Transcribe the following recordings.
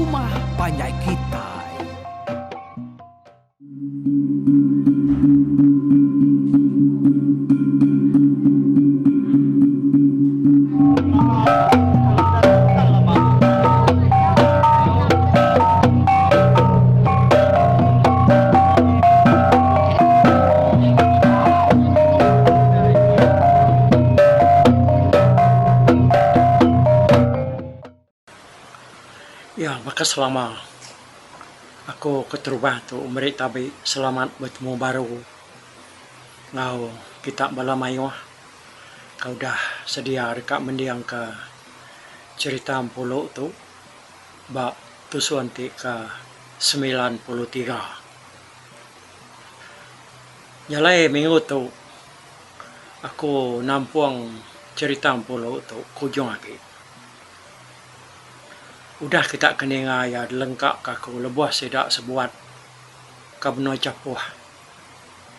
rumah panjai kitai. Ya baka selama aku keterubah tu meri tabi selamat betemu baru enggau kita bala mayuh ke udah sedia deka mendingka cherita Empulu tu ba tusun ti ke 93. Nya alai minggu tu aku nampung cherita Empulu tu ke ujung agi. Udah kita ke ninga iya dilengka ka aku lebuh sida sebuat ka benua Chapuh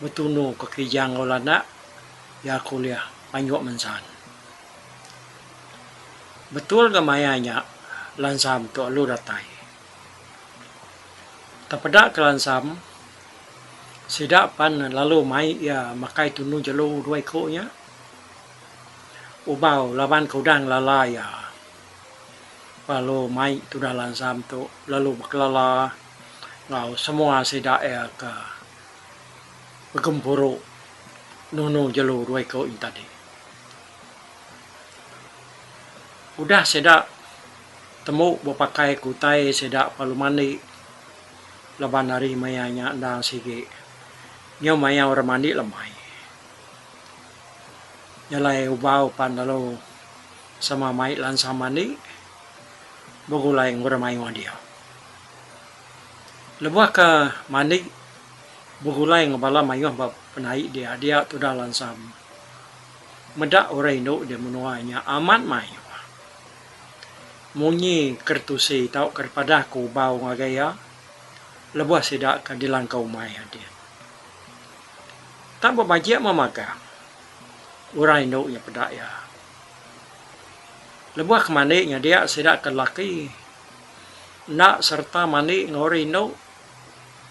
betunu ke Kijang enggau Landak iya ke ulih panjuk mensan. Betul ga maya nya Lansam tu lalu datai. Tepeda ke Lansam sida pan lalu mai iya makai tunu jelu dua iku nya. Ubau laban ke udah ngelala iya lalu mai tudah Lansam tu lalu bekelala enggau semua sida iya ke begempuru nunu jelu dua iku nya tadi. Udah sida tembu bepakai ke utai sida lalu mandi laban hari maya nya endang sigi nyau maya orang mandi lemai. Jalai ubau pan lalu sama mai lansa mandi begulai enggau orang mayuh dia. Lebuh ke mandi begulai enggau bala mayuh ba penai dia, dia tudah lansa meda orang indu di menua nya amat mayuh. Munyi kertusi tauka dipadah ke ubau ngagai iya lebuh sida ke dilangkau umai adi. Tang bebajik memagang orang indu nya peda iya. Lebuh ke mandi nya dia sida ke lelaki enda sereta mandi enggau orang indu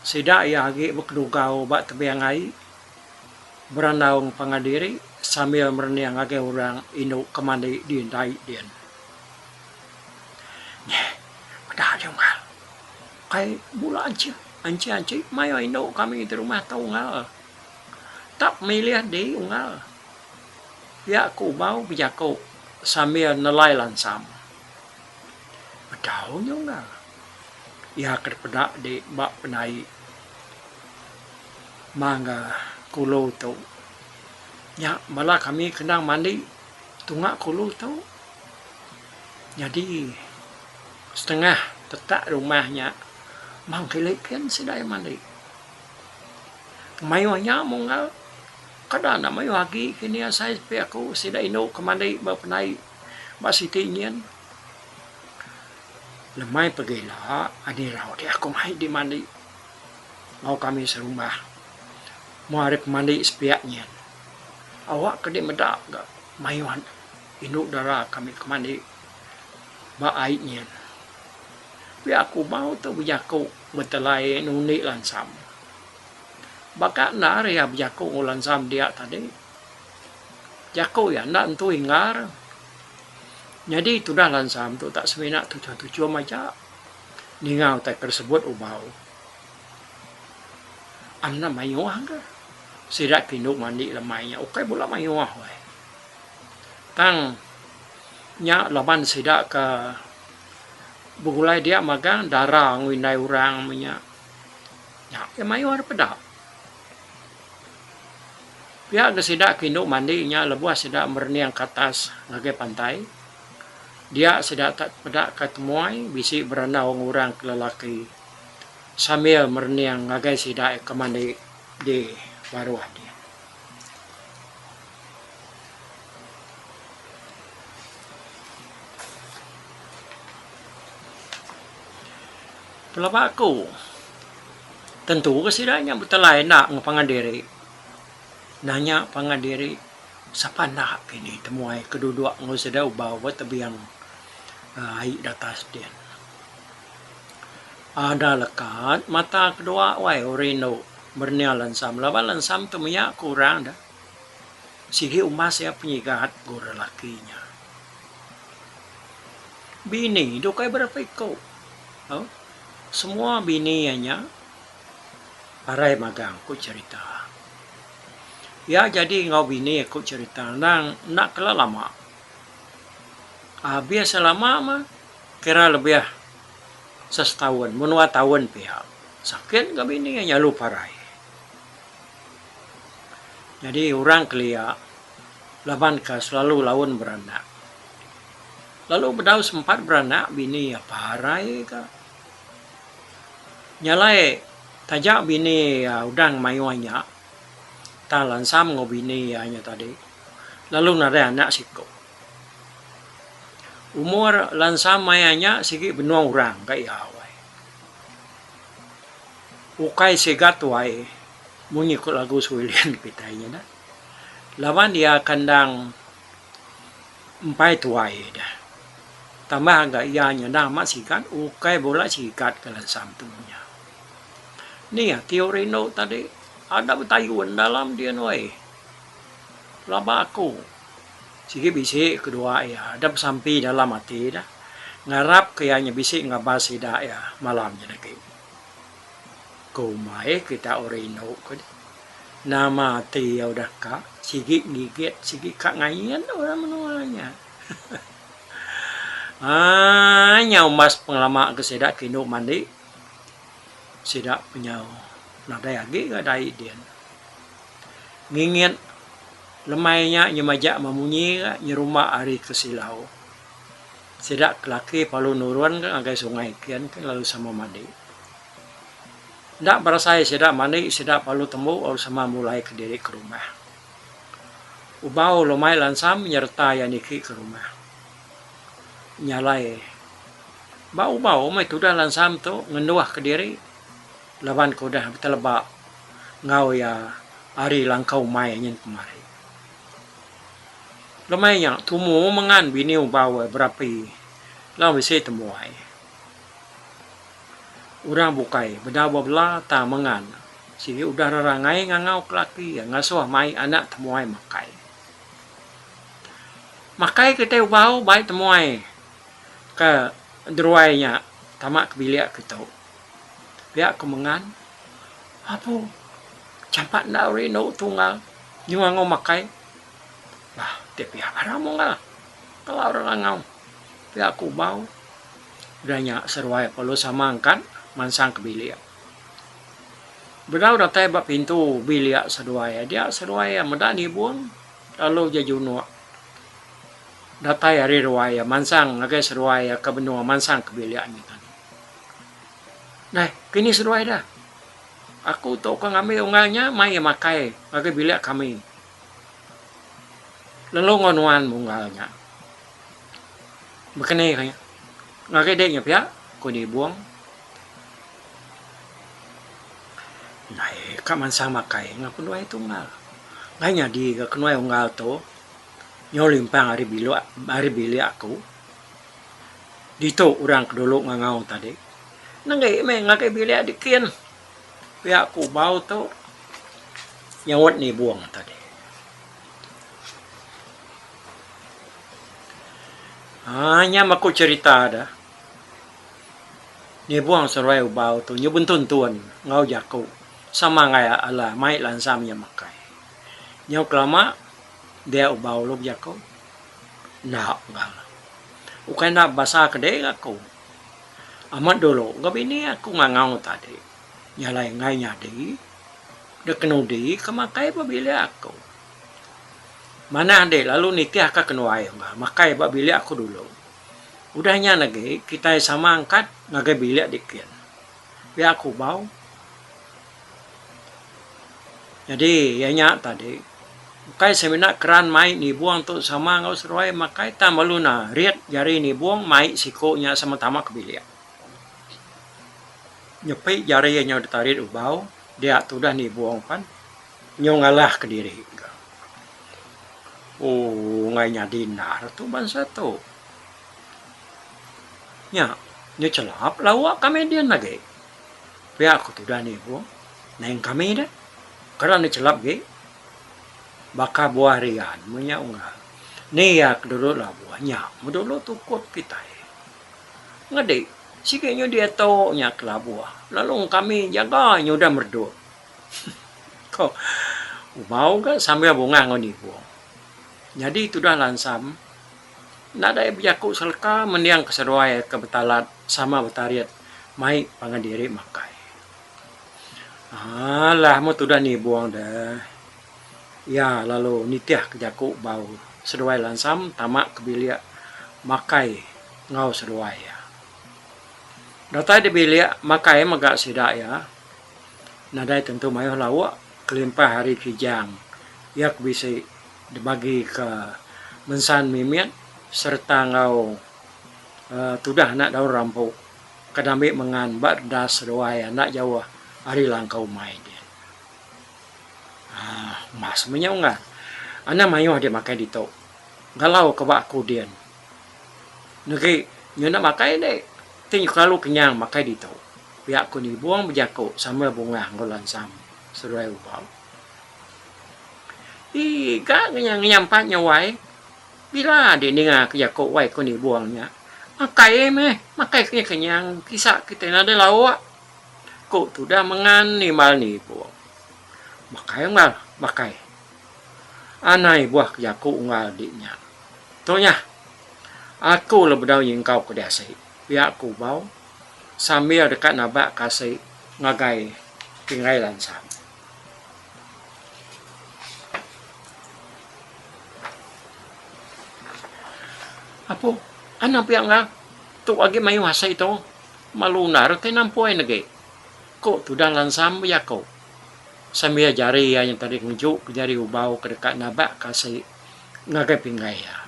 sida iya agi bekedugau ba tebing ai berandau enggau pangan diri sambil merening ngagai orang indu ke mandi di indai din. Nyeh peda deh unggal. Kai bula anchi anchi anchi mayuh indu kami ti rumah tu unggal. Tak milih di unggal. Pia ku Ubau bejaku sambil nelai lansam. Bedau nya unggal. Iya ke dipeda di ba penai mangga kulu tu. Nya bala kami ke endang mandi tunga kulu tu. Nyadi setengah tetak rumah nya mang kili kin sida iya mandi. Mayuh nya mung kada enda mayuh agi kini asai sepi aku sida indu ke mandi ba pendai ba siti nyin. Lemai pegila adi rau ti aku mai di mandi enggau kami serumah mung ari pemandi sepiak nyin. Awak ke di meda ga mayuh. Indu dara kami ke mandi ba ai nyin. Pia aku bau tu bejaku betelai nundi lansam. Baka enda ari iya bejaku enggau lansam dia tadi. Jaku iya enda entu inggar. Nyadi tudah lansam tu tak semina tuchum-tuchum aja ninga utai ke disebut ubau. Enda mayuh ga sida ke indu mandi lemai nya ukai bula mayuh weh. Tang nya laban sida ke begulai dia magang dara enggau indai orang meh nya. Nya ke mayuh dep peda. Pia ke sida ke indu mandi nya lebuh sida merening ke atas ngagai pantai dia sida tak peda ka temuai bisi berandau enggau orang ke lelaki sambil merening ngagai sida ke mandi di baruh dia. Pelaba aku, tentu ke sida nya betelai enda enggau pangan diri. Nanya pangan diri sapa enda kini temuai ke duduk enggau sida ubau ba tebing ai datas din. Ada lekat mata kedua wai orang indu merening Lansam laban Lansam tu menya ke orang deh. Sigi umas iya penyigat ku lelaki nya. Bini tu kai berapa iku. Au semua bini iya nya parai magang ku cherita. Iya jadi enggau bini ku cherita endang enda kala lama. Abis lama mah kira lebih sesetaun menua taun pia sakit ga bini iya nyalu parai. Nyadi orang kelia laban ka selalu laun beranak. Lalu bedau sempat beranak bini iya parai ka. Nya alai taja bini iya udah ngemayuh nya tang lansam enggau bini iya nya tadi lalu nadai anak siku. Umur lansam maya nya sigi benung orang ga iya wai. Ukai siga tuai munyi ku lagu Suwilin kitai nya dah. Laban iya kandang empai tuai dah. Tambah ga iya nya endang amat sigat ukai bula sigat ga lansam tu nya. Ni ati orang indu tadi ada betayun dalam din wai. Pelaba aku sigi bisi kedua iya dep besampi dalam ati ne ngarap ke iya nya bisi ngabas sida iya malam nya lagi. Ku mai kita orang indu ke deh nama ati iya udah ka sigi ngigit sigi ka ngain orang menua nya. Aaa nyau umbas pengelama ke sida ke indu mandi sida penyau nadai agi ga dai din. Ngingit lemai nya nyemajak memunyi ga nyerumba ari ke silau. Sida ke laki perlu nurun ga ngagai sungai kin ke lalu sama mandi. Enda berasai sida mandi sida perlu tembu lalu sama mulai kediri ke rumah. Ubau lumai lansam nyereta iya niki ke rumah. Nya alai ba ubau meh tudah lansam tu ngenduh kediri laban ke udah beteleba. Enggau iya ari langkau umai nyin kemari. Lemai nya tumu mengan bini ubau berapi lalu bisi temuai. Orang bukai bedau bebela tang mengan sigi udah rerangai ngangau ke laki iya ngasuh mai anak temuai makai. Makai kitai ubau bai temuai ke deruai nya tama ke bilik kitu. Pia ku mengan. Apu, champat enda rindu tunggal nyua enggau makai. Bah, ti pia aram unggal. Kala orang ngangau. Pia ku Bau. Udah nya seruai perlu sama angkat mansang ke bilik. Bedau datai ba pintu bilik seduai dia seduai iya meda nibung lalu jejunuk datai ari ruai iya mansang ngagai seduai iya ke benung mansang ke bilik nya tadi. Deh, kini seduai deh. Aku tu ka ngambi unggal nya mai iya makai ngagai bilik kami. Lalu enggau nuan unggal nya. Bekeni ka nya. Ngagai dek nya pia, ku Nibong. Ndai ka mansang makai enggau keduai tu unggal. Ngai nyadi ga kenuai unggal tu nyau limpang ari biluk ari bilik aku. Ditu orang ke dulu ngangau tadi. Nenggi meh ngagai bilik dikin. Pia ku Bau tu nyaut nibung tadi. Haa nya meh aku cherita da. Nibung seruai Ubau tu nyebut tuntun enggau jaku sama enggai alah mai lansam iya makai. Nyau kelama dia Ubau lalu bejaku. Enda enggau. Ukai enda bebasa ke dek aku. Amat dulu ga bini aku ngangau tadi. Nya alai enggai nyadi dek kenudi ke makai ba bilik aku. Manah dek lalu nitih ka kenuai enggau makai ba bilik aku dulu. Udah nya lagi kitai sama angkat ngagai bilik dikin. Pia ku Bau. Nyadi iya nya tadi ukai semina keran mai nibung tu sama enggau seruai makai tang balu ne rit jari nibung mai siku nya sama tama ke bilik. Nyepi jari iya nyau ditarit ubau dia tudah nibung pan nyau ngalah kediri ga. Ooh enggai nyadi endar tu bansa tu. Nya. Nya chelap lawa kami din agi. Pia ku tudah nibung naing kami deh. Kala ne chelap agi baka buah rian meh nya unggal. Ni iya ke dulu labuh nya meh dulu tukut kitai. Ngedi sigi nyu diatu nya ke labuh lalu kami jaga nyudah meredup. Ko Ubau ga sambil bungah enggau nibung. Nyadi tudah lansam nadai bejaku seleka mending ke seduai ke betalat sama betarit mai pangan diri makai. Alah meh tudah nibung deh. Iya lalu nitih ke jaku bau seduai lansam tama ke bilik makai enggau seduai iya. Datai di bilik makai mega sida iya nadai tentu mayuh lauk kelimpah ari kijang iya ke bisi dibagi ke mensan mimit sereta enggau uhh tudah anak daun rampu ke diambi mengan ba redas seduai enda jauh ari langkau umai din. Uhh mas meh nya unggal. Anang mayuh deh makai ditu. Galau ke ba aku din. Negi nyau enda makai deh ti kelalu kenyang makai ditu. Pia ku Nibong bejaku sambil bungah enggau lansam seduai ubau. Ii ga ngenyampat nya wai. Bila deh ninga ke jaku wai ku Nibong nya. Makai meh, makai kenyang kenyang kisa kitai nadai lauk. Ku tudah mengan nimbal Nibong. Makai unggal, makai. Anai buah ke jaku unggal di nya. Tu nya. Aku le bedau nyingkau ke diasi. Pia ku Ubau sambil deka nabak ke asi ngagai pinggai lansam. Apu, anang pia enggau. Tu agi mayuh asi tu. Malu endar utai nampui ne agi. Ku tudah lansam bejaku. Sambil jari iya nya tadi ngeju ke jari ubau ke deka nabak ke asi ngagai pinggai iya.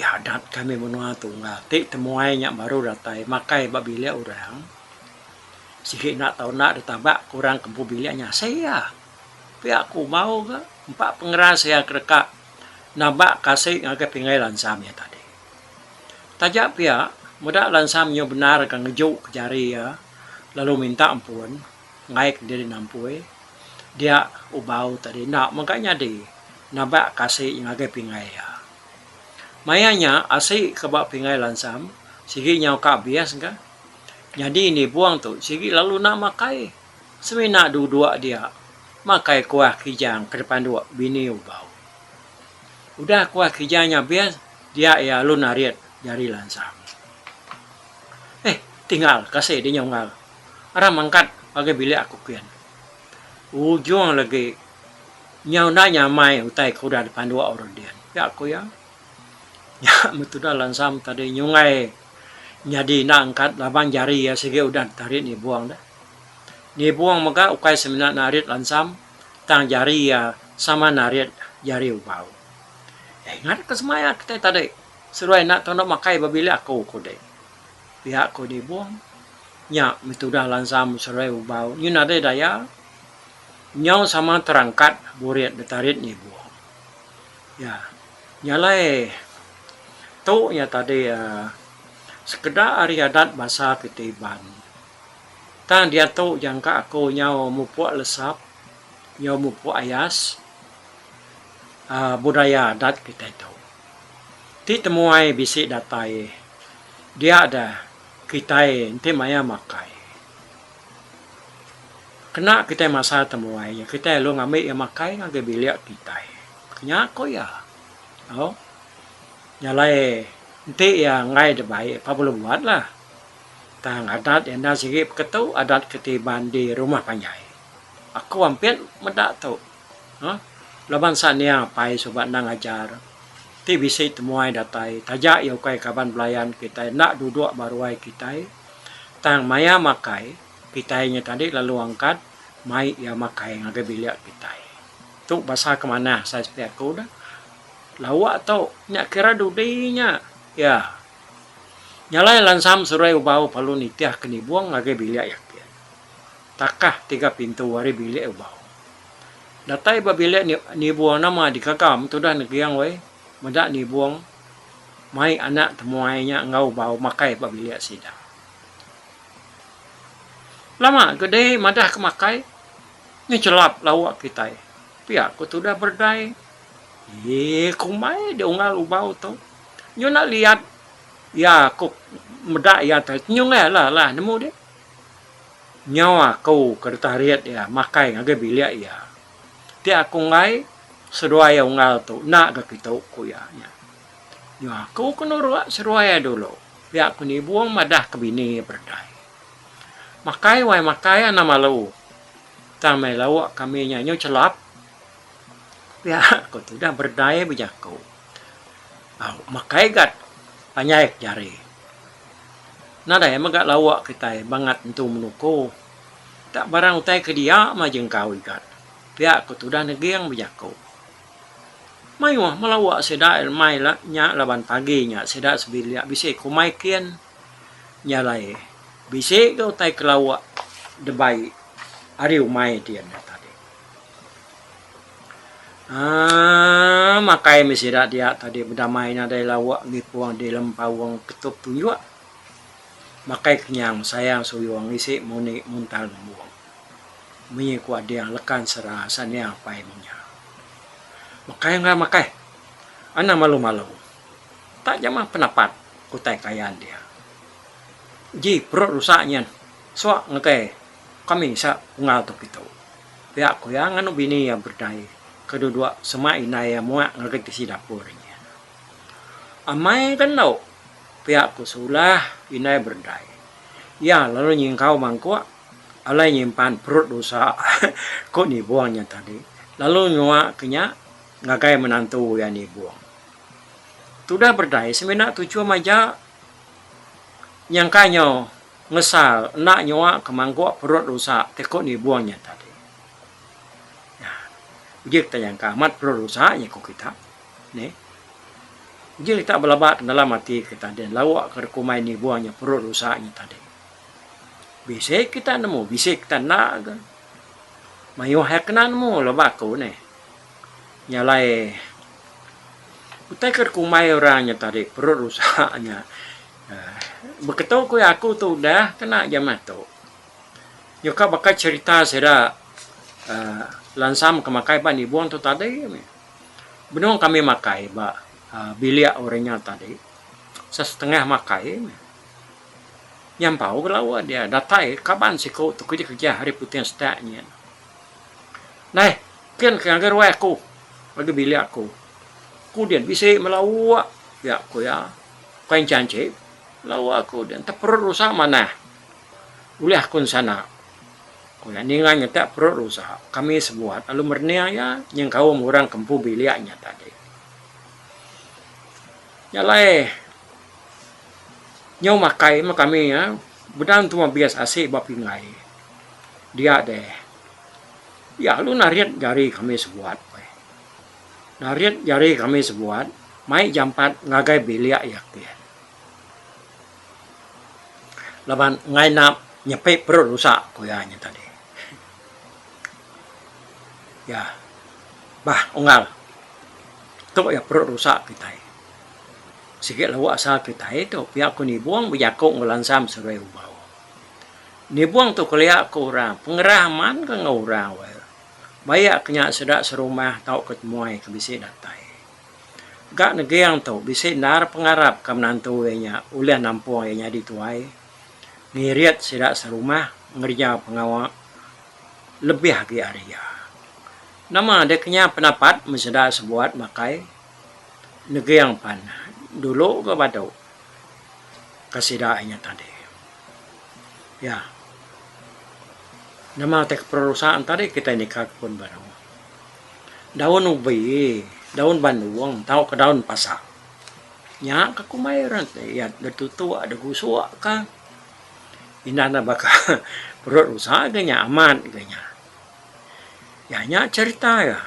Iya adat kami menua tu enggau ti temuai nya baru datai makai ba bilik orang. Sigi enda tau enda ditabak ke orang ke empu bilik nya asi iya. Pia ku Umau ga empa pengeras iya ke deka nabak ke asi ngagai pinggai lansam iya tadi. Taja pia meda lansam nyu bendar ga ngeju ke jari iya lalu minta ampun enggai ke diri nampui dia Ubau tadi enda mega nyadi. Nabak ke asi ngagai pinggai iya. Maya nya asi ke ba pinggai lansam sigi nyau ka abis ga. Nyadi nibung tu sigi lalu enda makai semina duduk dia makai kuah kijang ke dipanduk bini ubau. Udah kuah kijang nya abis dia iya lalu narit jari lansam. Eh tinggal ke asi dinya unggal. Aram angkat ngagai bilik aku kin. Ujung legi. Nyau enda nyamai utai ke udah dipanduk orang din. Pia ku iya. Nya meh tudah lansam tadi nyungai nyadi enda angkat laban jari iya sigi udah ditarit nibung deh. Nibung mega ukai semina narit lansam tang jari iya sama narit jari ubau. Eh ingat ke semaya kitai tadi seduai enda tau enda makai ba bilik aku ku deh. Pia ku nibung. Nya meh tudah lansam seduai ubau nyu nadai daya. Nyau sama terangkat burit betarit nibung. Ya. Nya alai tu nya tadi uhh sekeda ari adat bansa kitai Iban. Tang diatu jangka aku nyau mupuk lesap, nyau mupuk ayas uhh budaya adat kitai tu. Ti temuai bisi datai dia deh kitai enti maya makai. Kena kitai masa temuai nya kitai lalu ngambi iya makai ngagai bilik kitai. Nya ku iya. Au. Nya alai enti iya enggai dibai pa bulu buat lah. Tang adat iya enda sigi peketu adat ke Iban di rumah panjai. Aku ampit meda tu. Huh. Laban sa nia apai suba enda ngajar. Ti bisi temuai datai taja iya ukai kaban belayan kitai enda duduk ba ruai kitai. Tang maya makai Kitai nya tadi lalu angkat mai iya makai ngagai bilik kitai. Tu basa ke manah sai sepi aku dah. Lawa tu nya kira dudi nya. Iya. Nya alai lansam seruai ubau perlu nitih ke nibung ngagai bilik iya kin. Takah tiga pintu ari bilik ubau. Datai ba bilik nibung nama digagam tudah neging weh meda nibung. Mai anak temuai nya enggau bau makai ba bilik sida. Lama ke deh madah ke makai, nyu chelap lauk kitai. Pia ku tudah berdai. Eee kumbai deh unggal ubau tu. Nyu enda liat iya ku meda iya tadi nyu enggai alah alah nemu deh. Nyau aku ke ditarit iya makai ngagai bilik iya. Ti aku enggai seduai iya unggal tu enda ga kitu ku iya nya. Nyau aku ke nuruk seduai iya dulu pia ku Nibung madah ke bini iya beredai. Makai wai makai anang malu tang meh lauk kami nya nyau chelap pia ku tudah beredai bejaku. Au makai gat panjai ke jari. Nadai mega lauk kitai bangat entu menuku. Tak barang utai ke dia mah jengkau igat. Pia ku tudah neging bejaku. Mayuh melawa sida mai nya laban pagi nya sida sebilik bisi ku mai kin. Nya alai bisi ga utai ke lawa debai ari umai din nya tadi. Aaa makai meh sida dia tadi bedamai nadai lawa ngipung di lempaung ketup tunjuk. Makai kenyang sayang suyung isi muni muntal nembung. Munyi ku ading lekan sera sania apai munya. Makai enggau makai. Anang malu-malu. Tak jamah penapat utai kayan dia. Ji perut rusak nyin suak ngagai kami sa unggal tu kitu. Pia ku iya nganu bini iya berdai ke duduk semak indai iya muak ngagai tisi dapur nyin. Amai ke endo pia ku Sulah indai Berdai. Iya lalu nyingkau mangkuk alai nyimpan perut rusa ku Nibong nya tadi lalu nyua ke nya ngagai menantu iya Nibong. Tudah Berdai semina tuchum aja nyangka nyo ngesal enda nyua ke mangkuk perut rusa ti ku Nibong nya tadi. Uji kita nyangka amat perut rusa nya ku kita. Neh. Uji kita belaba ke dalam ati kita din lawa ke rekumai nibung nya perut rusa nya tadi. Bisi kita nemu, bisi kita enda ga. Mayuh ai kena nemu leba aku neh. Nya alai utai ke rekumai orang nya tadi perut rusa nya uhh beketu ku aku tu udah kena jamah tu. Nyuka baka cherita sida uhh lansam ke makai ba nibung tu tadi meh. Benung kami makai ba bilik orang nya tadi, sesetengah makai meh. Nyampau ke lawa dia datai kaban siku tu keja keja ari puting setak nyin. Nai kin ke ngagai ruai aku ngagai bilik aku. Ku din bisi melawa pia ku iya. Bukai encha enchi lawa aku din teperut rusa manah ulih aku ensana. Ku iya, ninga nyetak perut rusa, kami sebuat lalu merening iya nyengkaum orang ke empu bilik nya tadi. Nya alai nyau makai meh kami iya bedau nentu abis asi ba pinggai dia deh. Iya lalu narit jari kami sebuat. Narit jari kami sebuat mai jampat ngagai bilik iya ti. Laban enggai enda nyepi perut rusa ku iya nya tadi. Iya bah unggal tu iya perut rusa kitai. Sigi lawa asal kitai tu pia ku Nibong bejaku enggau Lansam seduai Ubau. Nibong tu kelia ku orang pengerah aman ke enggau orang weh. Bayak ke nya sida serumah tauka temuai ke bisi datai. Ga neging tu bisi endar pengarap ka menantu iya nya ulih nampung iya nyadi tuai ngirit sida serumah ngereja pengawa lebih agi ari iya. Nama deh kenya penapat meseda sebuat makai neging pan dulu ga badu ka sida iya nya tadi. Iya. Nama ti keperusan tadi kitai nikah pun baru. Daun ubi, daun bandung tauka daun pasak. Nya ka kumbai orang ti iya ditutuk digusuk ka. Indah ne baka perut rusa ga nya amat ga nya. Iya nya cherita iya.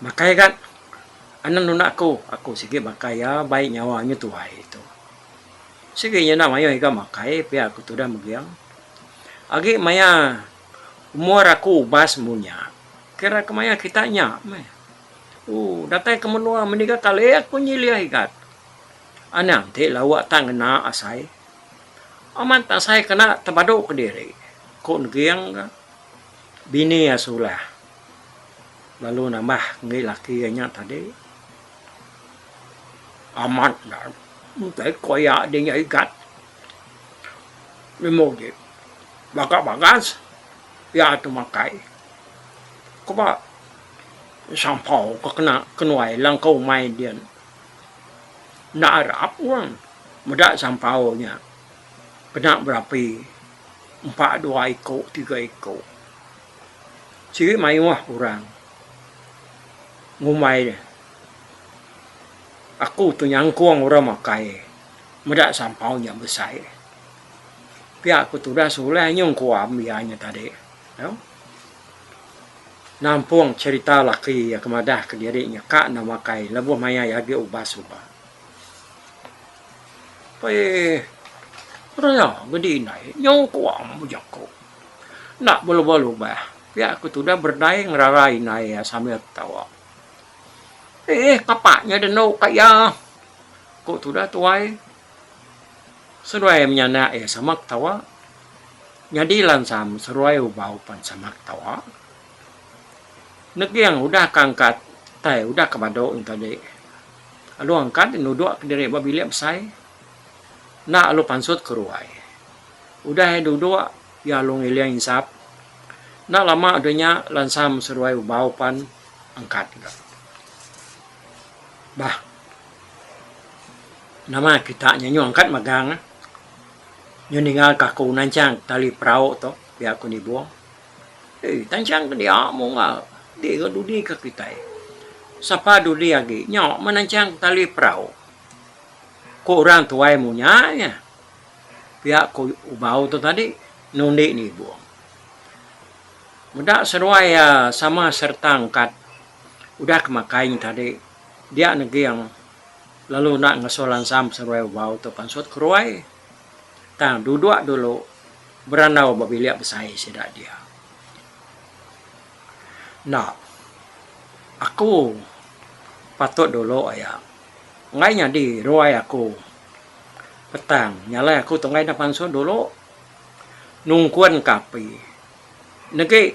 Makai ga anang nunda aku, aku sigi makai iya bai nyawa nyu tuai tu. Sigi nya enda mayuh iga makai pia ku tudah meging. Agi maya Umur aku ubas munya. Kira ke maya kita nya meh. Ooh datai ke menua meniga kali aku nyilih igat. Anang ti lauk tak ngena asai. Amat asai kena tebadu kediri, ku Neging ga. Bini iya sulah lalu nambah enggi laki iya nya tadi. Amat enda engkai ku iya di nya igat. Nemu agi baga bagas iya tu makai. Ku ba sampau ke kena kenuai langkau umai din. Enda arap wang meda sampau nya kena berapi empa dua iku tiga iku. Sigi mayuh orang ngumbai aku tu nyangkung orang makai meda sampau nya besai. Pia ku tudah sulai nyungkuam iya nya tadi. Nampung cherita laki iya ke madah ke diri nya ka enda makai lebuh maya iya agi ubah suba. Pei raya gedi indai nyau kuang bejaku. Enda belubah-lubah pia ku tudah berdai ngerara indai iya sambil ketawa. Eeh kapa nya denu ka iya ku tudah tuai. Seduai menyanak iya sama ketawa. Nyadi lansam seruai ubau pan sama ketawa. Neging udah ka angkat tai udah ka badu nya tadi. Lalu angkat nuduk kediri ba bilik besai. Enda lalu pansut ke ruai. Udah iya duduk iya lalu ngiling insap. Enda lama udah nya lansam seruai ubau pan angkat ga. Bah. Nama kita nya nyau angkat magang. Nyu ningal ka aku nanchang tali perau tu pia ku Nibong. Ei tanchang ke dia munga di ga dudi ka kitai. Sapa dudi agi nya meh nanchang tali perau. Ku orang tuai munya nya pia ku Ubau tu tadi nundi Nibong. Meda seduai iya sama sereta angkat udah ke makai nya tadi dia neging. Lalu enda ngesul ansam seruai ubau tu pansut keruai. Tang duduk dulu berandau ba bilik besai sida dia. Enda. Aku patut dulu aya. Enggai nyadi ruai aku petang nya alai aku tu enggai enda pansut dulu nungkun ka api. Negi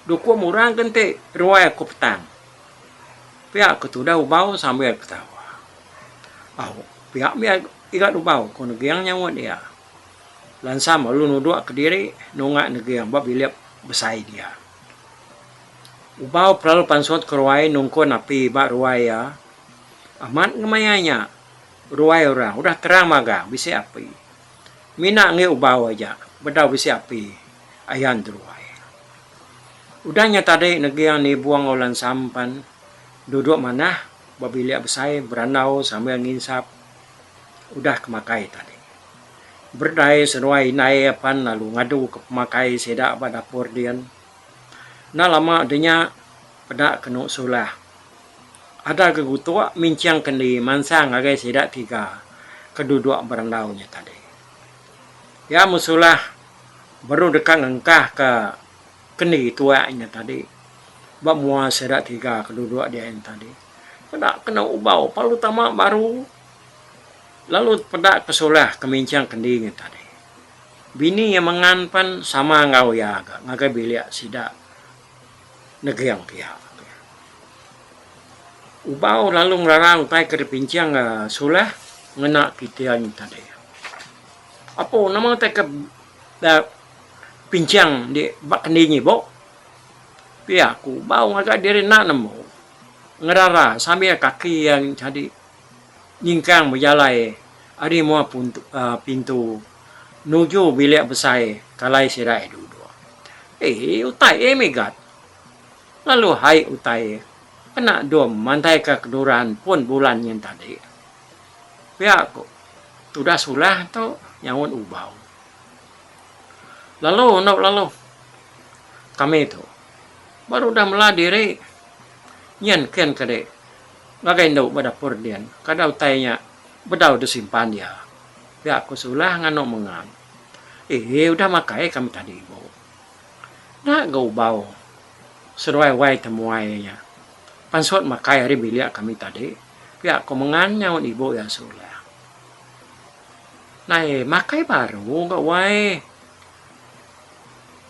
dukum orang ke enti ruai aku petang. Pia ke tudah ubau sambil ketawa. Au, pia mih igat ubau ku Neging nyaut iya. Lansam lalu nuduk kediri nunga Neging ba bilik besai dia. Ubau kelalu pansut ke ruai nungkun api ba ruai iya. Amat ngemaya nya, ruai orang udah terang magang bisi api. Mina enggi ubau aja bedau bisi api ayan teruai. Udah nya tadi Neging Nibung enggau Lansam pan duduk manah ba bilik besai berandau sambil nginsap udah ke makai tadi. Berdai seduai indai pan lalu ngadu ke pemakai sida ba dapur din. Enda lama de nya peda kenu sulah. Ada gegutuk minching kendi mansang ngagai sida tiga ke duduk berandau nya tadi. Iya musulah baru deka ngengkahka kendi tuak nya tadi ba mua sida tiga ke duduk dia nya tadi. Peda kena ubau perlu tama baru lalu peda ke sulah ke minching kendi nya tadi. Bini iya mengan pan sama enggau iya ga ngagai bilik sida neging pia. Ubau lalu ngerara utai ke dipinching sulah ngena kiting nya tadi. Apo nama utai ke pinching di ba kendi nyibo pia ku Ubau ngaga diri enda nemu ngerara sambil kaki iya jadi nyingkang bejalai ari mua pintu nuju bilik besai kalai sida duduk. Eii utai migat. Lalu hai utai kena dom mantaika keduran pun bulan nyin tadi. Pia ku tudah sulah tu nyaut ubau. Lalu enda lalu kami tu baru udah mela diri nyin kin ke dek ngagai endu ba dapur din kada utai nya bedau disimpan iya. Pia ku sulah nganu mengan. Eii udah makai kami tadi ibu. Enda ga ubau seduai wai temuai nya. Pansut makai ari bilik kami tadi, pia ko mengan nyaut ibu iya Sulah. Nai makai baru ga wai.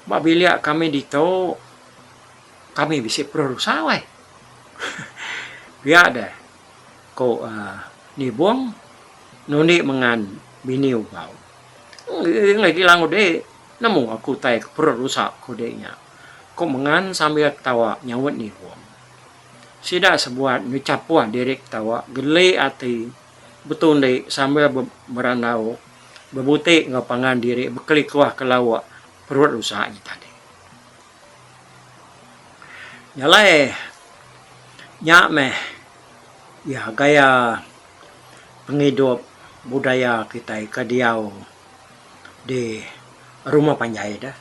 Ba bilik kami ditu kami bisi perut rusa wai. Pia deh ku uhh Nibong nundi mengan bini Ubau. Enggi agi lang udik nemu aku utai ke perut rusa ku udik nya. Ku mengan sambil ketawa nyaut Nibong. Sida sebuat ngechapuh diri ketawa geli ati betundi sambil berandau bebuti enggau pangan diri bekelikuh ke lauk perut rusa nya tadi. Nya alai nya meh iya gaya pengidup budaya kitai ke diau di rumah panjai deh.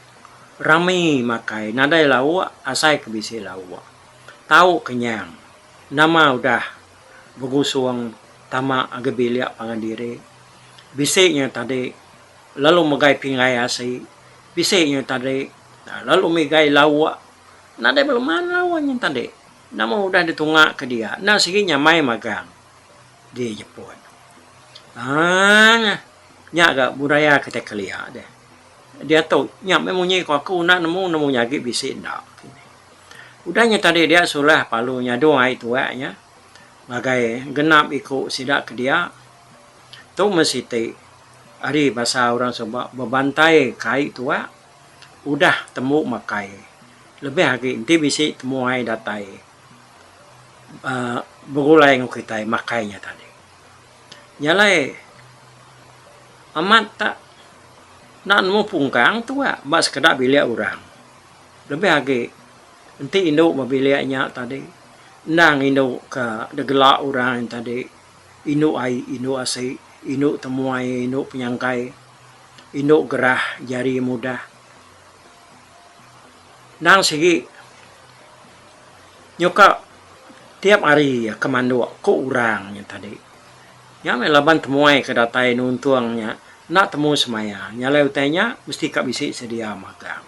Rami makai nadai lauk asai ke bisi lauk. Tau kenyang nama udah begusung tama agi bilik pangan diri. Bisi nya tadi lalu megai pinggai asi bisi nya tadi lalu migai lauk nadai beleman lauk nya tadi. Nama udah ditunga ke dia enda sigi nyamai magang di jepun. Aaa nya ga budaya kitai kelia deh. Diatu nya meh munyi ku aku enda nemu nemu nya agi bisi enda. Udah nya tadi dia sulah palu nyadung ai tuak nya ngagai genap iku sida ke dia. Tu meh siti ari basa orang suba bebantai ke ai tuak udah tembu makai lebih agi enti bisi temuai datai uhh begulai enggau kitai makai nya tadi. Nya alai amat ta enda nemu pungkang tuak ba sekeda bilik orang lebih agi enti indu ba bilik nya tadi endang indu ke degela orang nya tadi indu ai indu asi indu temuai indu penyangkai indu gerah jari mudah. Endang sigi nyuka tiap hari ke manduk ku orang nya tadi. Nya meh laban temuai ke datai nuntung nya enda temu semaya. Nya alai utai nya mesti ka bisi sedia magang.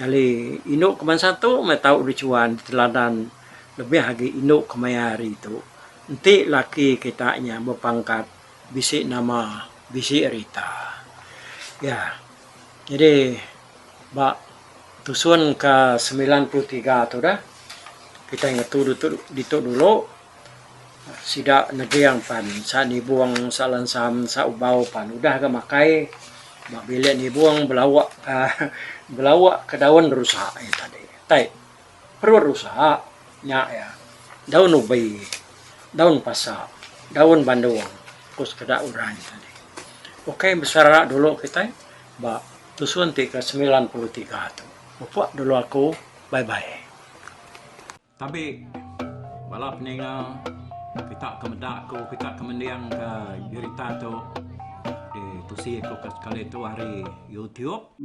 Nyadi indu ke bansa tu meh tau dichuan diteladan lebih agi indu ke maya hari tu. Enti laki kita nya bepangkat bisi nama bisi rita. Ya. Nyadi ba tusun ke 93 tu dah kitai ngetu ditu ditu dulu sida neging pan sa nibung sa lansam sa ubau pan udah ga makai ba bilik nibung belauk uhh belauk ke daun rusa nya tadi. Tai perut rusa nya iya daun ubi daun pasa daun bandung ku sekeda orang nya tadi. Ukai besara dulu kitai ba tusun ti ke 93 tu. Mupuk dulu aku bye bye. Tabi bala peninga kita ke meda aku kita ke mending ke jerita tu ditusi aku ke sekali tu ari YouTube.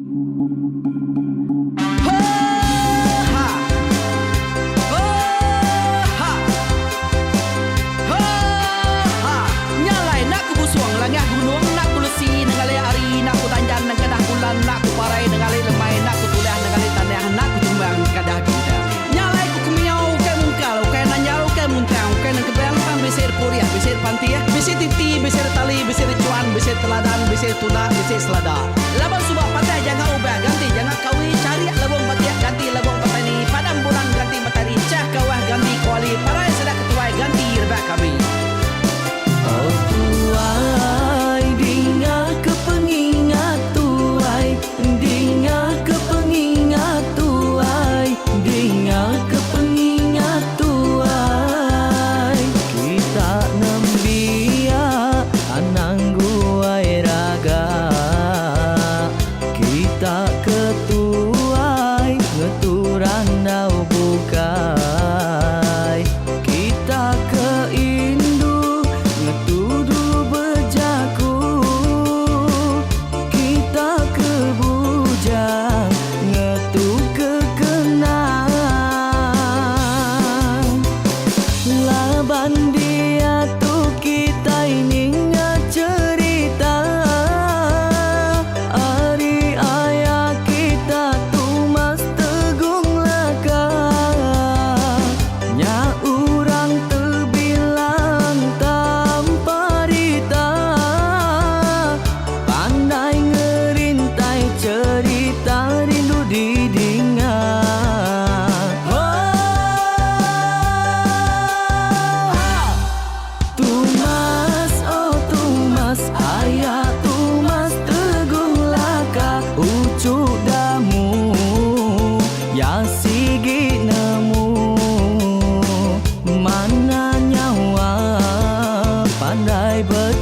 Oh tuai dinga ke pengingat tuai dinga ke pengingat tuai dinga ke pengingat tuai kita nembiak anang guai raga.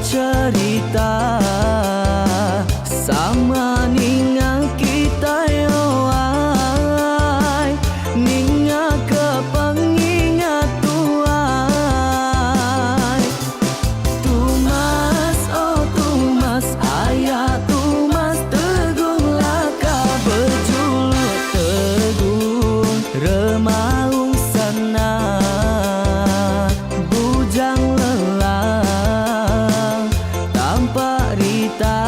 cherita Sama ninga kitai oh ai Ninga ke pengingat tuai Tumas oh Tumas aya Tumas Tegung Laka bejuluk Tegung Remaung Sana Bujang Lelang Tampak Rita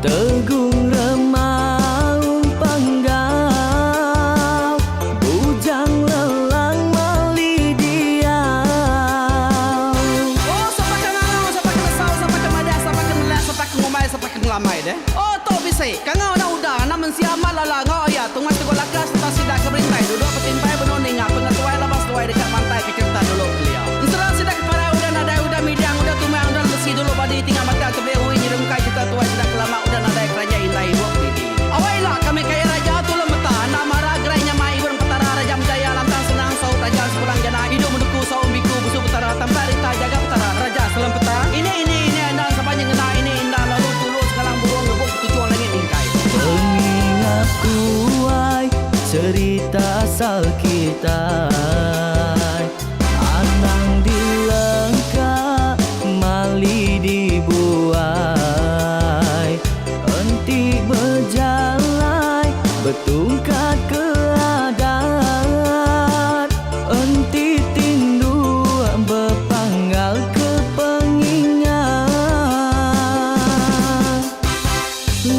Tegung Remaung Panggau Bujang Lelang Mali Diau. Oh, sapa ke ngangau, sapa ke nesau, sapa ke madah, sapa ke nelak, sapa ke ngumbai, sapa ke ngelamai deh. Oh, tu bisi. Kangau enda udah, anak mensia amat lala enggau iya tungas teguh laka sereta sida ke berintai duduk betimpai benung ninga pengetuai laban seduai deka mantai ke cherita dulu kelia. Ensera sida ke parai udah nadai udah midang udah tumang udah lesi dulu badi tinggal batang tebeli ui nyerungkai cherita tuai sida ke lama udah nadai keranjai indai ibup didi. Awai ila kami kaya raja tulung meta enda mara gerai nyamai ibun petara raja menjaya lantang senang saut raja sepulang jana idup menuku saum biku busu petara tampak rita jaga petara raja selempeta ini ini ini enda sapa nyengena ini inda lalu tulu sekalang burung ngebuk ketuchung langit mingkai. Pengingat tuai cerita asal kitai Anang dilengka mali dibuai Enti bejalai betungkat ke adat Enti tinduk bepanggal ke pengingat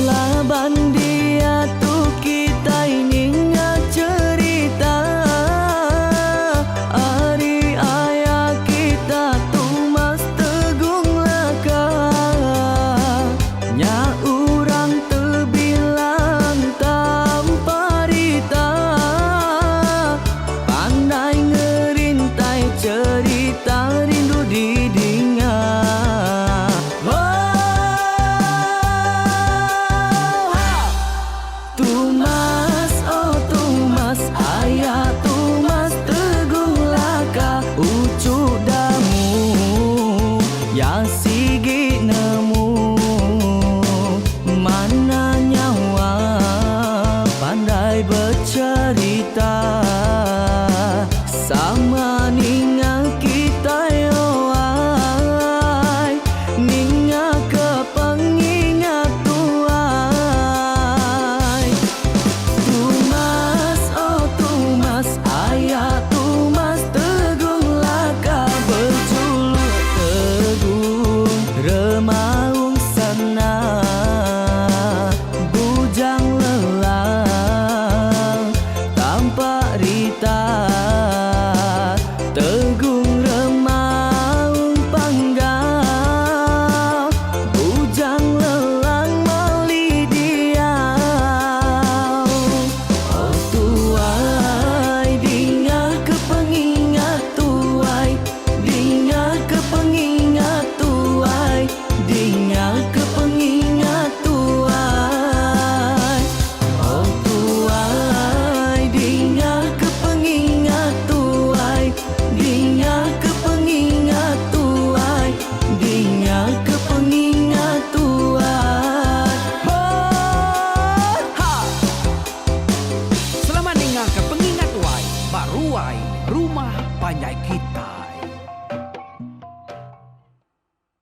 Laban diatu kitai ninga cherita Ari aya kita Tumas Tegung Laka Nya urang tebilang tanpa rita Pandai ngerintai cherita rindu didinga Oh ha! Tumas oh Tumas aya Tumas Tegung Laka uchu Damu ya.